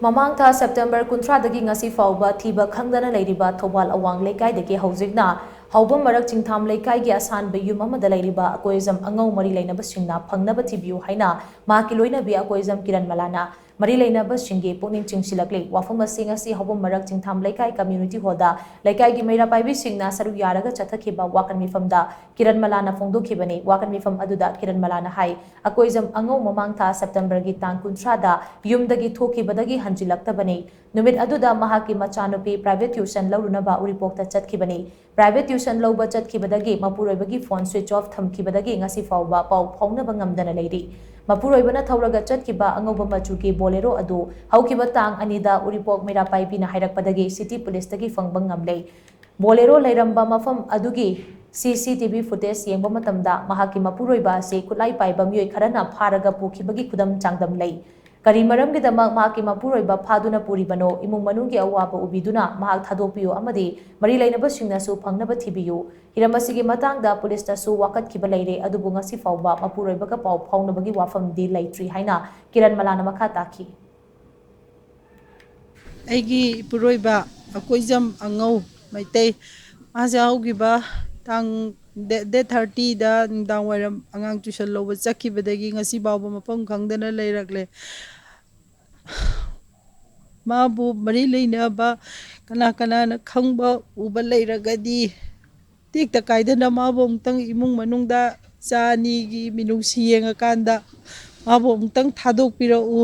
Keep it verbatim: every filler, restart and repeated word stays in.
ꯃꯃꯥꯡ ꯊꯥ ꯁꯦꯞꯇꯦꯝꯕꯔ ꯀꯨꯟꯊ꯭ꯔꯥꯗꯒꯤ ꯉꯁꯤ ꯐꯥꯎꯕ ꯊꯤꯕ ꯈꯪꯗꯅ ꯂꯩꯔꯤꯕ ꯊꯧꯕꯥꯜ ꯑꯋꯥꯡ ꯂꯩꯀꯥꯏꯗꯒꯤ ꯍꯧꯖꯤꯛꯅ ꯍꯧꯕꯝ ꯃꯔꯛ ꯆꯤꯡꯊꯥꯝ ꯂꯩꯀꯥꯏꯒꯤ ꯑꯁꯥꯟꯕ ꯌꯨꯝ ꯑꯃꯗ ꯂꯩꯔꯤꯕ ꯑꯀꯣꯏꯖꯝ ꯑꯉꯧ ꯃꯔꯤ ꯂꯩꯅꯕꯁꯤꯡꯅ ꯐꯪꯅꯕ ꯊꯤꯕꯤꯌꯨ ꯍꯥꯏꯅ ꯃꯍꯥꯛꯀꯤ ꯂꯣꯏꯅꯕꯤ ꯑꯀꯣꯏꯖꯝ ꯀꯤꯔꯟ ꯃꯂꯥꯅ ꯃꯔꯤ ꯂꯩꯅꯕꯁꯤꯡꯒꯤ ꯄꯨꯛꯅꯤꯡ ꯆꯤꯡꯁꯤꯜꯂꯛꯂꯤ꯫ ꯋꯥꯐꯝ ꯑꯁꯤ ꯉꯁꯤ ꯍꯧꯕꯝ ꯃꯔꯛ ꯆꯤꯡꯊꯥꯝ ꯂꯩꯀꯥꯏ ꯀꯝꯃ꯭ꯌꯨꯅꯤꯇꯤ ꯍꯣꯜꯗ ꯂꯩꯀꯥꯏꯒꯤ ꯃꯩꯔꯥ ꯄꯥꯏꯕꯤꯁꯤꯡꯅ ꯁꯔꯨꯛ ꯌꯥꯔꯒ ꯆꯠꯊꯈꯤꯕ ꯋꯥꯀꯟ ꯃꯤꯐꯝꯗ ꯀꯤꯔꯟ ꯃꯂꯥꯅ ꯐꯣꯡꯗꯣꯛꯈꯤꯕꯅꯤ꯫ ꯋꯥꯀꯟ ꯃꯤꯐꯝ ꯑꯗꯨꯗ ꯀꯤꯔꯟ ꯃꯂꯥꯅ ꯍꯥꯏ, ꯑꯀꯣꯏꯖꯝ ꯑꯉꯧ ꯃꯃꯥꯡ ꯊꯥ ꯁꯦꯞꯇꯦꯝꯕꯔꯒꯤ ꯇꯥꯡ ꯀꯨꯟꯊ꯭ꯔꯥꯗ ꯌꯨꯝꯗꯒꯤ ꯊꯣꯛꯈꯤꯕꯗꯒꯤ ꯍꯟꯖꯤꯜꯂꯛꯇꯕꯅꯤ꯫ ꯅꯨꯃꯤꯠ ꯑꯗꯨꯗ ꯃꯍꯥꯛꯀꯤ ꯃꯆꯥꯅꯨꯄꯤ ꯄ꯭ꯔꯥꯏꯚꯦꯠ ꯇ꯭ꯌꯨꯁꯟ ꯂꯧꯔꯨꯅꯕ ꯎꯔꯤꯄꯣꯛꯇ ꯆꯠꯈꯤꯕꯅꯤ꯫ ꯄ꯭ꯔꯥꯏꯚꯦꯠ ꯇ꯭ꯌꯨꯁꯟ ꯂꯧꯕ ꯆꯠꯈꯤꯕꯗꯒꯤ ꯃꯄꯨꯔꯣꯏꯕꯒꯤ ꯐꯣꯟ ꯁ꯭ꯋꯤꯆ ꯑꯣꯐ ꯊꯝꯈꯤꯕꯗꯒꯤ ꯉꯁꯤ ꯐꯥꯎꯕ ꯄꯥꯎ ꯐꯥꯎꯅꯕ ꯉꯝꯗꯅ ꯂꯩꯔꯤ꯫ ꯃꯄꯨꯔꯣꯏꯕꯅ ꯊꯧꯔꯒ ꯆꯠꯈꯤꯕ ꯑꯉꯧꯕ ꯃꯆꯨꯒꯤ ꯕꯣꯂꯦꯔꯣ ꯑꯗꯨ ꯍꯧꯈꯤꯕ ꯇꯥꯡ ꯑꯅꯤꯗ ꯎꯔꯤꯄꯣꯛ ꯃꯩꯔꯥ ꯄꯥꯏꯕꯤꯅ ꯍꯥꯏꯔꯛꯄꯗꯒꯤ ꯁꯤꯇꯤ ꯄꯨꯂꯤꯁꯇꯒꯤ ꯐꯪꯕ ꯉꯝꯂꯦ꯫ ꯕꯣꯂꯦꯔꯣ ꯂꯩꯔꯝꯕ ꯃꯐꯝ ꯑꯗꯨꯒꯤ ꯁꯤ ꯁꯤ ꯇꯤ ꯚꯤ ꯐꯨꯇꯦꯖ ꯌꯦꯡꯕ ꯃꯇꯝꯗ ꯃꯍꯥꯛꯀꯤ ꯃꯄꯨꯔꯣꯏꯕ ꯑꯁꯤ ꯈꯨꯠꯂꯥꯏ ꯄꯥꯏꯕ ꯃꯤꯑꯣꯏ ꯈꯔꯅ ꯐꯥꯔꯒ ꯄꯨꯈꯤꯕꯒꯤ ꯈꯨꯗꯝ ꯆꯥꯡꯗꯝ ꯂꯩ꯫ ꯀꯔꯤ ꯃꯔꯝꯒꯤꯗꯃꯛ ꯃꯍꯥꯛꯀꯤ ꯃꯄꯨꯔꯣꯏꯕ ꯐꯥꯗꯨꯅ ꯄꯨꯔꯤꯕꯅꯣ? ꯏꯃꯨꯡ ꯃꯅꯨꯡꯒꯤ ꯑꯋꯥꯕ ꯎꯕꯤꯗꯨꯅ ꯃꯍꯥꯛ ꯊꯥꯗꯣꯛꯄꯤꯌꯨ ꯑꯃꯗꯤ ꯃꯔꯤ ꯂꯩꯅꯕꯁꯤꯡꯅꯁꯨ ꯐꯪꯅꯕ ꯊꯤꯕꯤꯌꯨ꯫ ꯍꯤꯔꯝ ꯑꯁꯤꯒꯤ ꯃꯇꯥꯡꯗ ꯄꯨꯂꯤꯁꯇꯁꯨ ꯋꯥꯀꯠꯈꯤꯕ ꯂꯩꯔꯦ, ꯑꯗꯨꯕꯨ ꯉꯁꯤ ꯐꯥꯎꯕ ꯃꯄꯨꯔꯣꯏꯕꯒ ꯄꯥꯎ ꯐꯥꯎꯅꯕꯒꯤ ꯋꯥꯐꯝꯗꯤ ꯂꯩꯇ꯭ꯔꯤ ꯍꯥꯏꯅ ꯀꯤꯔꯟ ꯃꯂꯥꯅ ꯃꯈꯥ ꯇꯥꯈꯤ꯫ ꯑꯩꯒꯤ ꯏꯄꯨꯔꯣꯏꯕ ꯑꯀꯣꯏꯖꯝ ꯑꯉꯧ ꯃꯩꯇꯩ, ꯃꯥꯁꯦ ꯍꯧꯈꯤꯕ ꯇꯥꯡ ꯗꯦꯠ ꯊꯥꯔꯇꯤꯗ ꯅꯨꯡꯗꯥꯡ ꯋꯥꯏꯔꯝ ꯑꯉꯥꯡ ꯇ꯭ꯌꯨꯁꯟ ꯂꯧꯕ ꯆꯠꯈꯤꯕꯗꯒꯤ ꯉꯁꯤ ꯐꯥꯎꯕ ꯃꯐꯝ ꯈꯪꯗꯅ ꯂꯩꯔꯛꯂꯦ꯫ ꯃꯥꯕꯨ ꯃꯔꯤ ꯂꯩꯅꯕ ꯀꯅꯥ ꯀꯅꯥꯅ ꯈꯪꯕ ꯎꯕ ꯂꯩꯔꯒꯗꯤ ꯇꯦꯛꯇ ꯀꯥꯏꯗꯅ ꯃꯥꯕꯨ ꯑꯃꯨꯛꯇꯪ ꯏꯃꯨꯡ ꯃꯅꯨꯡꯗ ꯏꯆꯥ ꯑꯅꯤꯒꯤ ꯃꯤꯅꯨꯡꯁꯤ ꯌꯦꯡꯉꯀꯥꯟꯗ ꯃꯥꯕꯨ ꯑꯃꯨꯛꯇꯪ ꯊꯥꯗꯣꯛꯄꯤꯔꯛꯎ꯫